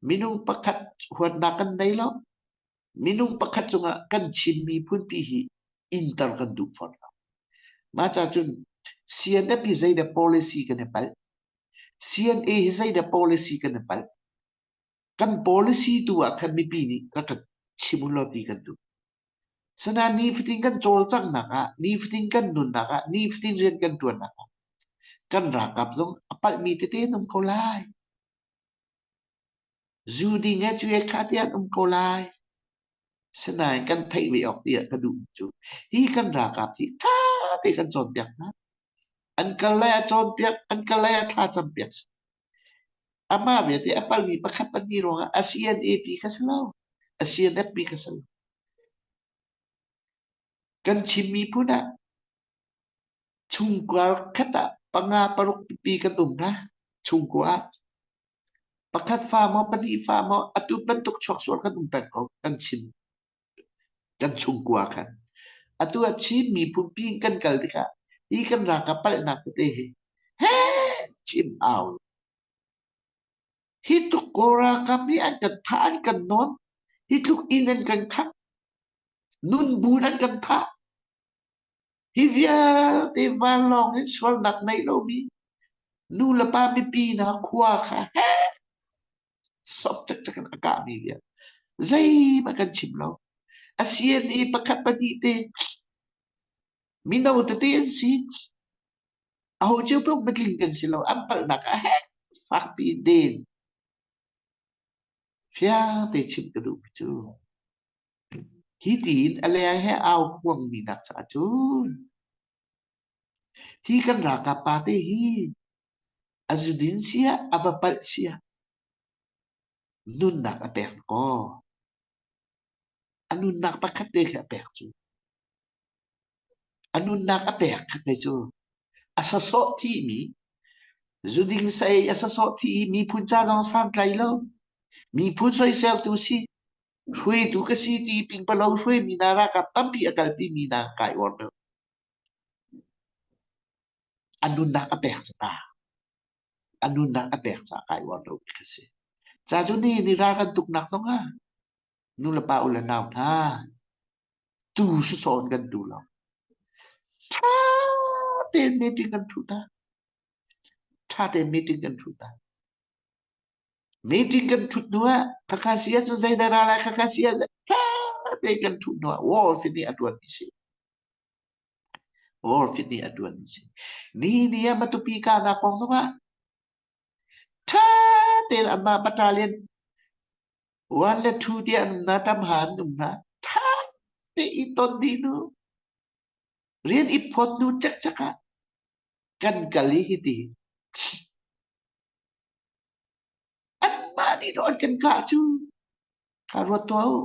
Minung pakhat huatnak kan nei lo. Minung pakhat cungah kan Chin miphunpi hi inter kan duh fawn lo. Mah ca cun CNF hi zeidah policy kan i palh? CNA hi zeidah policy kan i palh? Kan policy tu ah khan mipi nih rak kan chim u law ti kan duh. Sanain nifatin kan cawlcanghnak ah, nifatin kan nunnak ah, nifatin rian kan ṭuannak ah kan ralkap zong a palhmi tete an um ko lai. Zu ding he cu he kha ti an um ko lai. Sinain kan theih ve awk tiah ka duh cu hi kan ralkap hi ṭha te kan cawnpiak hna. An kal lai a cawnpiak, an kal lai a thla campiak. Amah vialte a palmi pakhat pahnih ruangah a CNAP kha si lo, a CNFP kha si lo. Kan Chin miphun ah chungkuar khat ah panga paruk pipi kan um hna. Chungkua ah pakhat fa maw pahnih fa maw atu bantuk chuaksual kan um peng ko kan Chin kan chungkua khan. Atu ah Chin miphun pi in kan kal tikah hi kan ralkap palhnak tete hi he chim au. Hi tluk Kawl ralkap nih an kan thah an kan nawn. Hi tluk inn an kan khangh. Nunbu an kan thah. Hi vialte vanlawng in sualnak neih lomi nu le pa mipi hna khua kha he sop cakcak in a kahmi vial zeihmanh kan chim lo. A CNA pakhat pahnih te mino tete an si. Aho cio paoh patling kan si lo. An palhnak ah he fakpi in den. Fiang te chim ka duhmi cu hi tiin a leng he au khuangmi nak caah cun hi kan ralkap pa te hi a zudin sia a va palh sia nunnak a pek kaw a nunnak pakhat te khi a pek cu a nunnak a pek khat te cu a sasawh thimi zuding sei a sasawh thi i miphun ca zong santlai lo miphun soiseltu si hruaitu ka si ti pingpalo hruaimi hna ralkap tampi a kalpi mi hna kai uar deuh. A nunnak a pek ca a nunnak a pek ca kai uar deuh ti ka si. Ca cu ni ni ral kan tuknak zong ah nu le pa u le nau hna tu sawn kan tu lo. Tha tein meeting kan thu ta. Tha tein meeting kan thu ta. Meeting kan ṭhut hnu ah khakha si ahcun zeidah ra lai khakha si ah ṭha tein kan ṭhut hnu ah Wolf nih a ṭuanmi si. Wolf nih a ṭuanmi si. Ni ni ah Matupi kahnak kong zongah ṭha tein anmah battalion one le two tiah an um hna, ṭamha an um hna. Ṭha te i ton dih hnu, rian i phawt hnu cekcek ah kan kal i hiti Anmah nih dawh an kan kah cu kha ruat tuah u.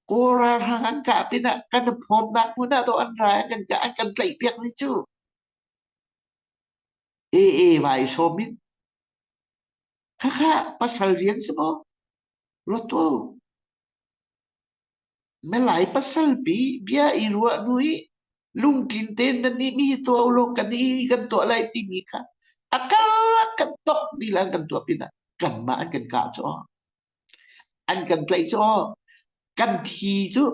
Kawl ralhrang an kah pinah kan i phawtnak hmun ah dawh an ra an kan kah an kan tlaihpiak ni cu. AA vai sawm in khakha pasal rian si maw? Ruat tuah u. Na pasal pi bia i ruah hnu i lungtlin tein nan nih mi hi tuah u law kan i kan tuah lai timi kha a kal kan tok dih an kan tuah pinah kanmah an kan kah cu an kan tlaih cu kan thi cu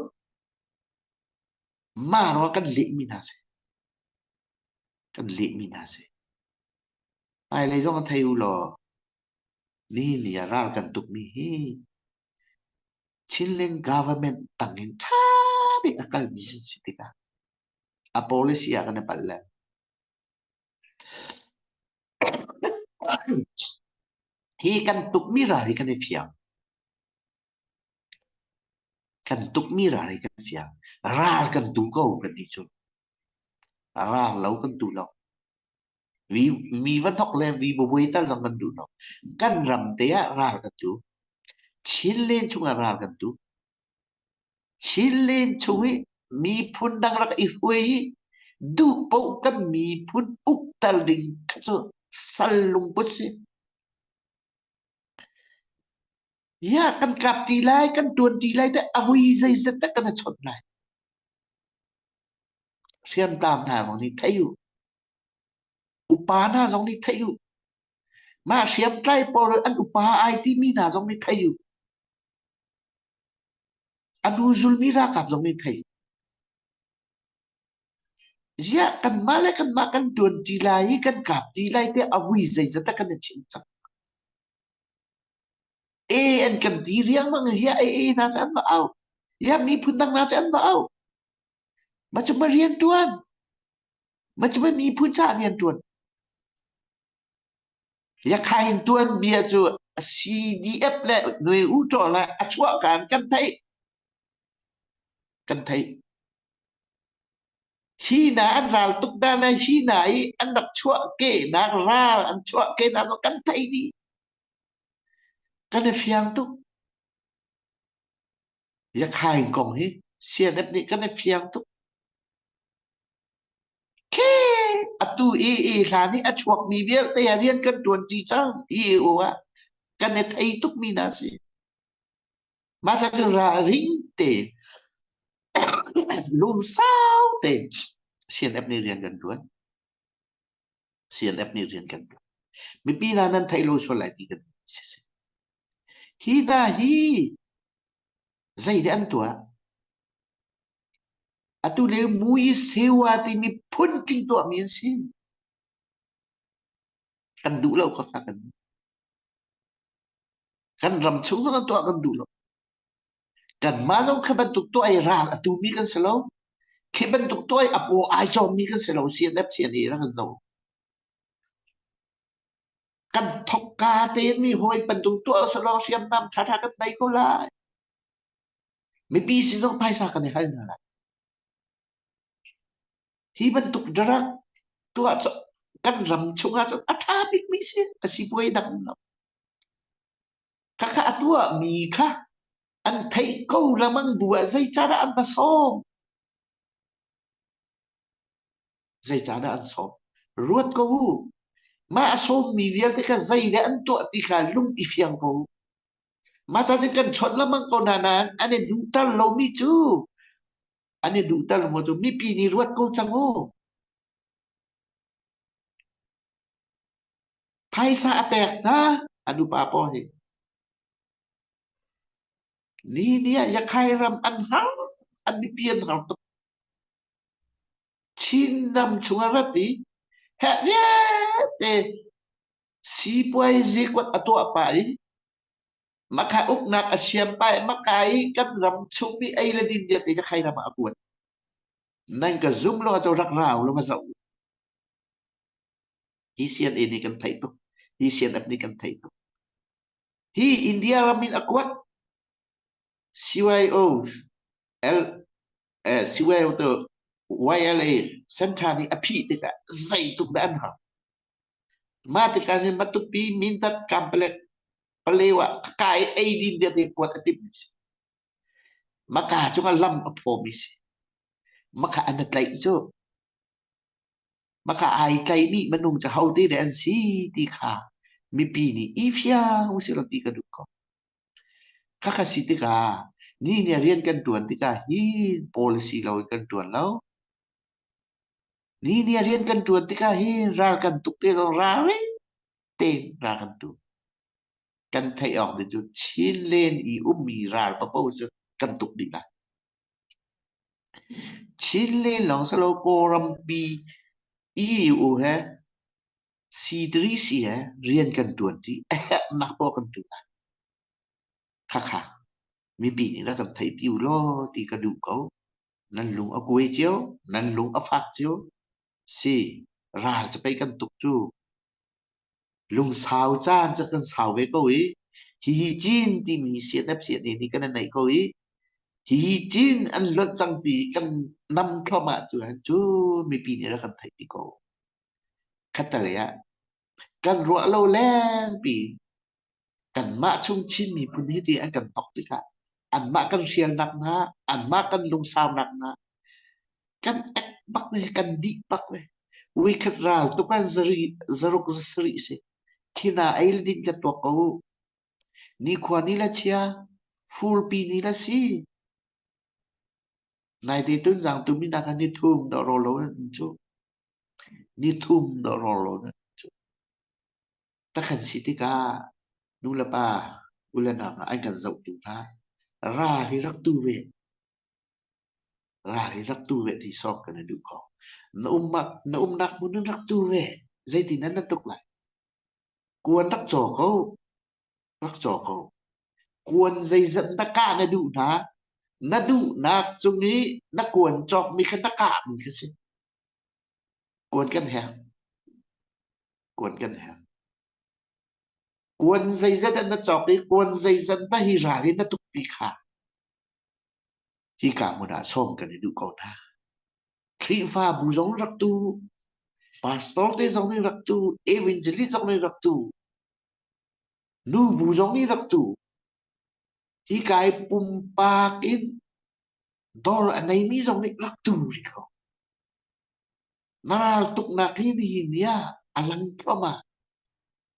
ma ruang kan lehmi hna si kan lehmi hna si hmailei zong thei u law nihin ni ah ral kan tukmi hi Chinland government tangin ṭha bik a kalmi an si tikah a policy ah kan i palh le hi kan tukmi ral hi kan i fiang. Kan tukmi ral hi kan fiang. Ral kan tu ko kan ti cu. Ral lo kan tu lo. Vi, mi va hnok le vi buai tal zong kan duh lo. Kan ram te ah ral kan tu. Chinland chungah ral kan tu. Chinland chung i miphun dang rak i hruai i duh paoh kan miphun ukter ding kha cu sal lungput si. Ya kan kap ti lai, kan tuan ti lai te a vui zeizat dah kan i chawnh lai. Hriamtlam hna zong nih thei u. Upa hna zong nih theih u. Mah hriamtlai pawl an upa ai timi hna zong nih thei u. A hnu zulmi ralkap zong nih thei. Ziah kanmah le kanmah kan ṭuanṭi lai i kan kapṭi lai tiah a vui zeizat dah kan i chim cang. E an kan ti riangmang ziah e e hna cu an va au. Ziah miphun dang hna cu an va au. Mah cu ma rian ṭuan. Mah cu ma miphun caah rian ṭuan. Yakhain tuanbia cu CDF le Nui U Ṭaw le a chuahka in kan theih. Kan theih. Hi hna an ral tuk hna le hi hna i an rak chuahkehnak ral an chuahkehnak zong kan theih dih. Kan i fiang tuk. Yakhain kong hi CNF nih kan i fiang tuk. Khi atu i i hlan i a chuakmi vialte ah rian kan ṭuanṭi cang EAO ah kan i thei tukmi hna si. Mah cu ralring te lungsau tein CNF nih rian kan ṭuan. CNF nih rian kan ṭuan. Mipi hna nan theih lo sual lai ti kan si. Hi hna hi zeidah an tuah? Atu le mui sewa timi phuntling tuahmi an si. Kan duh lo kha kan Kan ram chung zong an tuah kan duh lo. Kanmah zong kha bantuk tuah i ral a tumi kan si lo. Khi bantuk tuah i a paw ai cawmmi kan si lo. CNF CNA rak kan zoh. Kan thokka tein mi hawi bantuk tuah selaw hriamnam ṭhaṭha kan nei ko lai. Mipi sin zong phaisa kan i hal hna lai. Hi bantuk drug tuah cu kan ram chungah cun a ṭha bikmi si a si puai dang lo. Khakha a tuahmi kha an theih ko lengmang bu ah zeicahdah an va sawm? Zeicahdah an sawm? Ruat ko u. Mah a sawmmi vialte kha zeidah an tuah ti kha lung i fiang ko u. Mah ca cun kan chawnh lengmang ko hna nain an i duhter lomi cu an i duhter lo cu mipi nih ruat ko cang u. Phaisa a pek hna an upa pawl hi. Ni ni ah Yakhai ram an har, an mipi an har tuk. Chin ram chung a rat i heh vialte sipuaizi kuat a tuah pah i Maka uknak a siam pah i maka i kan ram chung mi ei le din vialte Yakhai ram ah a kuat. Nan ka zum lo ahcun rak rau lo ma zoh. Hi CNA nih kan theih tuk. Hi CNF nih kan theih tuk. Hi India ram in a kuat CYO L eh, CYO to YLA Center nih a phih tikah zeitluk dah an har. Mah tikah hin Matupi, Mindat, Kampalet, Palewa ka i eidin vialte kuat a timh si. Maka cungah lam a phawmi si. Maka an tlaih cu. Maka ai tlaihmi minung cu hote dah an si ti kha mipi nih i fiang usih law ti ka duh ko. Khakha si tikah ni nih rian kan ṭuan tikah hi policy lo in kan ṭuan lo. Ni nih rian kan ṭuan tikah hi ral kan tuk te zong ralring tein ral kan tu. Kan theih awk ding cu Chinland i ummi ral paoh cu kan tuk dih lai. Chinland lawng si lo Kawlrampi EU he C3C he rian kan ṭuanṭi a herhnak poah kan ṭuan lai. Khakha mipi nih rak kan theihpi u law ti ka duh ko. Nan lung a kuai cio, nan lung a fak cio. Si, ral cu pei kan tuk cu. Lungsau caan cu kan sau ve ko i hihi cin timi CNF CNA nih kan i neih ko i hihi cin an luanh cang ti kan nam thluahmah cu cu mipi nih rak kan theih ti ko. Khattelei ah kan ruah lo lengpi kanmah chung Chin miphun hi ti an kan tok tikah anmah kan hrialnak hna anmah kan lungsaunak hna kan ek bak ve kan dih bak ve Uikhat ral tuk an zaruk zasarih si. Khina ei le din ka tuak ko. Nikhua ni le chia, furpi ni le si. Naite tun zang tu mi nak ni thum do ro lo nan cu. Ni thum do ro lo nan cu. Takhan si tikah nu le pa u le nau hna an kan zohtu hna ral hi rak tu ve. Ral hi rak tu ve ti sawk kan i duh ko. Na umnak na umnak hmun in rak tu ve. Zeitin nan na tuk lai? Kuan rak caw ko. Rak caw ko. Kuan zeizat na kah na duh hna? Na duhnak cung i na kuan cawkmi kha na kahmi kha si. Kuan kan herh. Kuan kan herh. Kuan zeizat na cawk i kuan zeizat na hi ral hi na tuk ti kha hika hmun ah sawm kan i duh ko hna. Khrihfabu zong rak tu, pastor te zong nih rak tu, evangelist zong nih rak tu, nubu zong nih rak tu. Hika i pumpak in dawr a neimi zong nih rak tu rih ko. Na raltuknak hi nihin ni ah a lang thluahmah.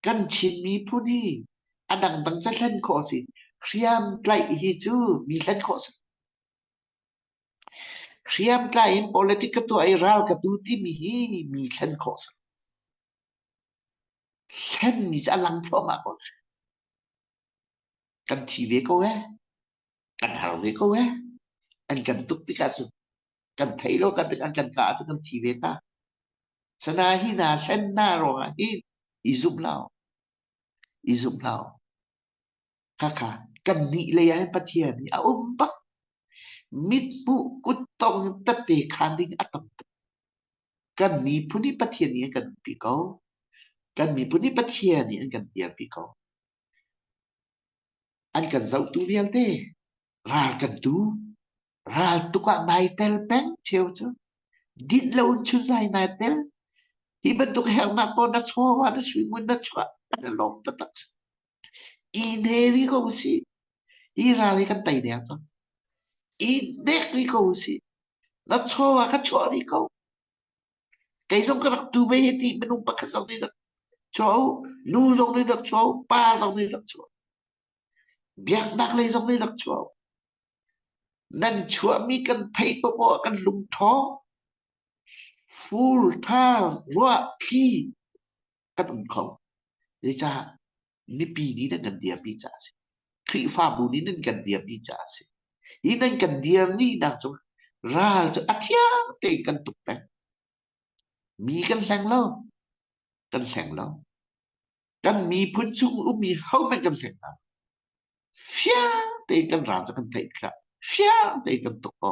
Kan Chin miphun hi a dangdang ca hlen khawh a si. Hriamtlaih hi cu mi hlen khawh a si. Hriamtlai in politic ka tuah i ral ka tu timi hi mi hlen khawh a si. Hlenmi cu a lang thluahmah ko. Kan thi ve ko ee. Kan har ve ko ee. An kan tuk tikah cun kan thei lo kan an kan kah cu kan thi ve ta. Sana hi na hlen na ruangah hin i zumh lo. I zumh lo. Khakha kan nih lei ah hin Pathian hi a um bak. Mithmuh kuttong tette khan ding a tam tuk. Kan miphun hi Pathian nih an kan umpi ko. Kan miphun hi Pathian nih an kan dirpi ko. An kan zohtu vialte ral kan tu. Ral tuk ah nai tel peng cheu cu. Dinh lo in chunzai nai tel. Hi bantuk hernak pawl na chaw na suingun na chuah kan i lawm taktak. I hne rih ko usih. Hi ral hi kan tei deng cang. I nek rih ko usih. Na chaw ah ka chuah rih ko. Kei zong ka rak tu ve hi ti minung pakhat zong nih rak chuah u. Nu zong nih rak chuah u. Pa zong nih rak chuah. Biaknak lei zong nih rak chuah u. Nan chuahmi kan theih paohpaoh ah kan lungṭhawng. Fur, ṭhal, ruah, thli kan um kho. Zeicah mipi nih nan kan dirpi caah a si. Khrihfabu nih nan kan dirpi caah a si. Hi nan kan dir ni nak cu ral cu a thiang tein kan tuk peng. Mi kan hleng lo. Kan hleng lo. Kan miphun chung ummi hohmanh kan hleng hna. Fiang tein kan ral cu kan theih tikah fiang tein kan tuk ko.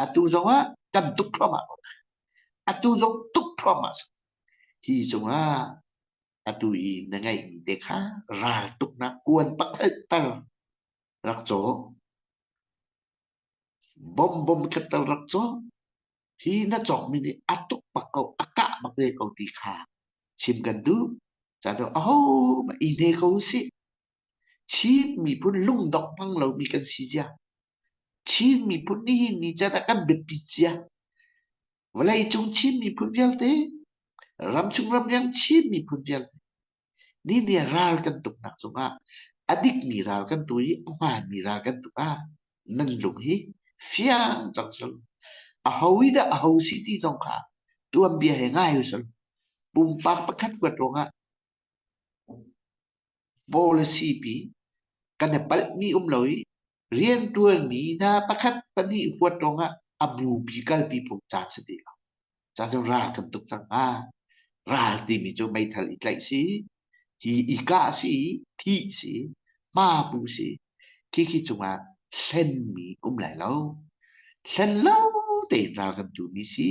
Atu zong ah kan tuk thluahmah ko. Atu zong tuk thluahmah si. Hi cungah atu i na ngeihmi te kha ral tuknak kuan pakhat tal rak caw. Bom bom khat tal rak caw. Hi na cawkmi nih a tuk bak ko, a kah bak ve ko ti kha chim kan duh. Caan aho i hne ko usih. Chin miphun lungdongh hmang lomi kan si zia. Chin miphun nihin ni caan ah kan biapit zia. Vawleicung Chin miphun vialte, ramchung ramleng Chin miphun vialte, ni ni ral kan tuknak cungah a dikmi ral kan tu i a hmaanmi ral kan tuk ah nan lung hi fiang cang sal. Aho i dah aho si ti zong kha tuanbia he ngai usal. Pumpak pakhat kuat ruangah policy pi kan i palhmi um lo i rianṭuanmi hna pakhat pahnih huat ruangah a bupi kalpi phung caan si ti lo. Ca cu ral kan tuk cang hnga. Ral timi cu meithal i tlaih si, hi i kah si, thih si, hma pu si. Khi cungah hlenmi um lai lo. Hlen lo tein ral kan tumi si.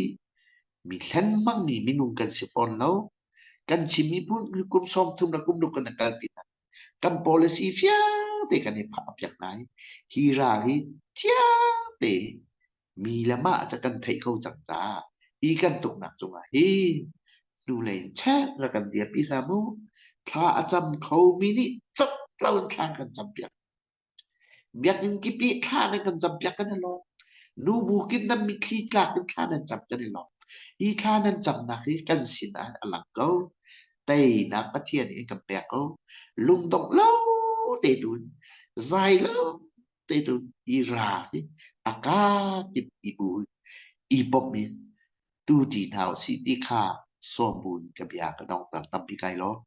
Mi hlen hmangmi minung kan si fawn lo. Kan Chin miphun kum 30 le kum ruk kan kalpi hna. Kan policy vialte kan i phah piak hna i hi ral hi thiang te mi le mah ca kan theih ko cang caah hi kan tuknak cungah hi hnulei in chek ra kan dirpi hlah mu. Thla a cam khomi nih cat lo in thla kan cam piak. Biakinn kip i thla nan kan campiak kan i lawm. Nubu kip nan mitthli tlak in thla nan cam kan i lawm. Hi thla nan camnak hi kan sinah a lang ko. Teinak Pathian nih an kan pek ko. Lungdongh lo te tu in, zai lo te tu i ra hi a ka kip i bu i bawmh in tu ti hna usih ti kha sawm bu in ka bia ka dongter tampi kai lawm.